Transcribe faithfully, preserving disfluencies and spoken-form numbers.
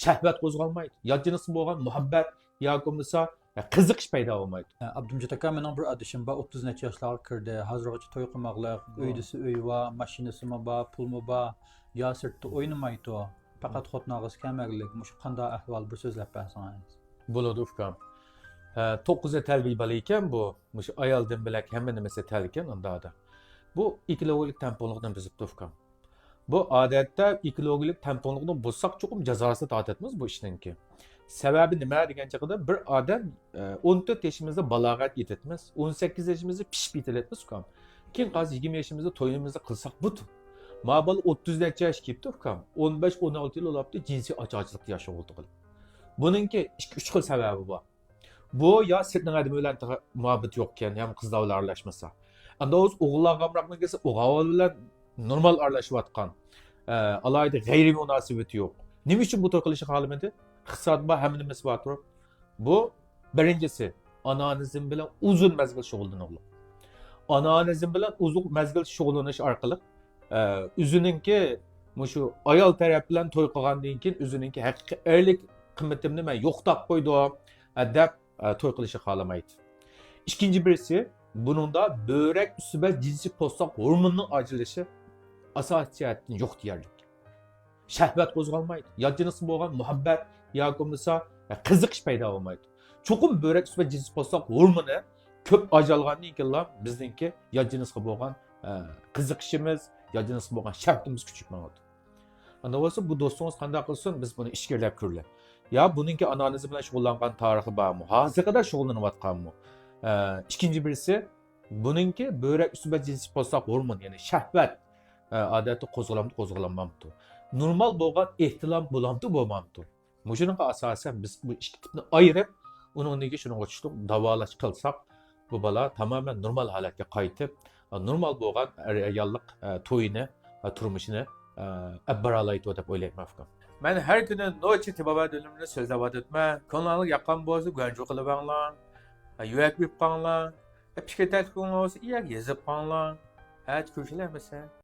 شەھۋەت قوزغالمايدۇ. يات جىنسقا بولغان مۇھەببەت ياكى بولمىسا قىزىقىش پەيدا بولمايدۇ. ئابدۇمجىت ئاكا، مېنىڭ بىر ئادىشىم بار، ئوتتۇز نەچچە ياشلارغا كىردى. ھازىرغىچە توي قىلماقلىق، ئۆيدىسى ئۆي بار، ماشىنىسىمۇ بار، پۇلمۇ بار. يا سىرتتا ئوينىمايدۇ. پەقەت خوتۇن ئالغۇسى كەلمەگلىك. مۇشۇ قانداق ئەھۋال، بىر سۆزلەپ بەرسىڭىز. بولىدۇ ئۇكام. ھە، توققۇز تەلۋە بالا ئىكەن بۇ. مۇشۇ ئايال دىن بىلەك ھەممە نېمىسى تەلكەن ئۇندادا. بۇ ئېكولوگىيەلىك تەڭپۇڭلۇقنى بۇزۇپتۇ ئۇكام. بۇ ئادەتتە ئېكولوگىيەلىك تەڭپۇڭلۇقنى بۇزساق چوقۇم جازاسىنى تارتاتمىز بۇ ئىشنىڭكى. سەۋەبى نېمە دېگەن چېغىدا بىر ئادەم ئون تۆت يېشىمىزدا بالاغەت يېتىتمىز، ئون سەككىز يېشىمىزدا پىشىپ يېتىلەتمىز ئۇكام. كېيىن قالسا يىگىرمە يېشىمىزدا تويىمىزنى قىلساق بۇتۇ. ما بالا ئوتتۇز نەچچە ياش كېلىپتۇ ئۇكام. ئون بەش ئون ئالتە يىل بولاپتۇ جىنسىي ئاچارچىلىقتا ياشاۋاتىدۇ. بۇنىڭكى ئىككى ئۈچ خىل سەۋەبى بار. بۇ يا سىرتنىڭ ئادىمى بىلەن مۇھەببىتى يوقكەن يا قىزلار بىلەن ئارىلاشمىسا. ئەمدى ئۇ ئوغۇللارغا ئامراقمىكىن دېسە ئوغۇل بىلەن نورمال ئارىلىشىۋاتقان. ئالاھىدە غەيرىي مۇناسىۋىتى يوق. نېمە ئۈچۈن بۇ توي قىلىشنى خالىمىدى؟ ئىقتىساد بار، ھەممە نېمىسى بار تۇرۇپ. بۇ بىرىنچىسى، ئانانىزم بىلەن ئۇزۇن مەزگىل شۇغۇللىنىڭلار. ئانانىزم بىلەن ئۇزۇن مەزگىل شۇغۇللىنىش ئارقىلىق ئە، ئۆزىنىڭكى مۇشۇ ئايال تەرەپ بىلەن توي قىلغاندىن كېيىن ئۆزىنىڭكى ھەقىقىي ئەرلىك قىممىتىمنى مەن يوقىتىپ قويدۇم، ئە، دەپ ئە، توي قىلىشنى خالىمايدۇ. ئىككىنچى بىرسى، بۇنىڭدا بۆرەك ئۈستى بەز جىنسىي پوستاق ھورمونىنىڭ ئاجرىلىشى ئاساسىي جەھەتتىن يوق دېيەرلىك. شەھۋەت قوزغالمايدۇ. يات جىنسقا بولغان مۇھەببەت ياكى بولمىسا قىزىقىش پەيدا بولمايدۇ. چوقۇم بۆرەك ئۈستى بەز جىنسىي پوستاق ھورمونى كۆپ ئاجرالغاندىن كېيىنلا بىزنىڭكى يات جىنسقا بولغان ئە، قىزىقىشىمىز، يات جىنسقا بولغان شەھۋىتىمىز كۈچىيىپ ماڭىدۇ. ئانداق بولسا بۇ دوستىڭىز قانداق قىلسۇن، بىز بۇنى ئىچكىرىلەپ كۆرىلى. يا بۇنىڭكى ئانانىزم بىلەن شۇغۇللانغان تارىخى بارمۇ؟ ھازىرغىچە شۇغۇللىنىۋاتقانمۇ؟ ئە، ئىككىنچى بىرسى، بۇنىڭكى بۆرەك ئۈستى بەز جىنسىي پوستاق ھورمون، يەنى شەھۋەت، ئە، ئادەتتە قوزغىلامدۇ، قوزغىلالمامدۇ؟ نورمال بولغان ئېھتىلام بولامدۇ، بولمامدۇ؟ مۇشۇنىڭغا ئاساسەن بىز بۇ ئىككى تىپنى ئايرىپ، ئۇنىڭدىن كېيىن شۇنىڭغا چۈشلۈك داۋالاش قىلساق، بۇ بالا تامامەن نورمال ھالەتكە قايتىپ، نورمال بولغان ئەر-ئاياللىق تويىنى، تۇرمۇشىنى ئەپ بارالايدۇ دەپ ئويلايمەن ئۇكام. مەن ھەر كۈنى نوچى تېبابەت ئۈنۈمىنى سۆزلەۋاتىمەن. كۆڭلۈڭلارغا ياققان بولسا گۇەنجۇ قىلىۋەڭلار. يۈەك بېرىپ قاڭلار. پىكىر تەكلىپىڭلار بولسا يەرگە يېزىپ قاڭلار. ئەتە كۆرۈشەيلى ئەمىسە.